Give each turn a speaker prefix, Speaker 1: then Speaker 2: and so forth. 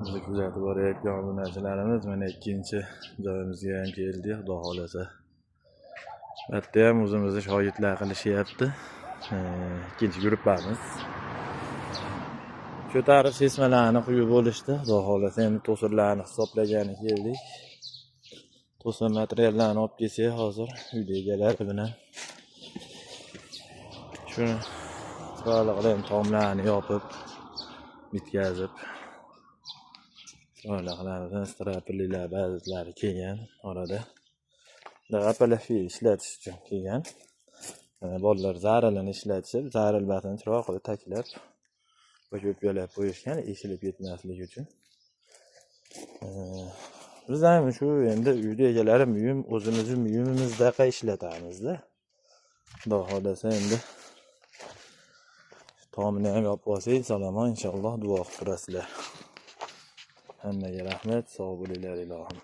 Speaker 1: Bizni kuzatib borayotgan obunachilarimiz, mana ikkinchi joyimizga ham keldik, xudo xohlasa. Bu yerda ham o'zimizni shogirdlar qilishyapti. Ikkinchi gruppamiz. Ko'tarib sesmalarni quyib bo'lishdi. Xudo xohlasa endi to'sirlarni hisoblagani keldik. To'sir materiallarni olib kelsak hozir uyda egalari bilan shuni chiroyli qilib tomlarni yopib, bitkazib chiroyli qilamiz. Straperliklar ba'zilari kelgan orada. Apalafi ishlatish uchun kelgan. Bolalar zarilini ishlatishib, zaril batini chiroyli qilib taklab, ko'pgalab qo'yishgan, eshilib ketmasligi uchun. Biz ham shu endi uyda egalari muyum o'zimizni muyumimizdaqa ishlatamizda. Xudo xohlasa endi tomini ham yopib olsak, salomon inshaalloh duo qilib turasizlar. Hammaga rahmat, sog' bo'linglar ilohim.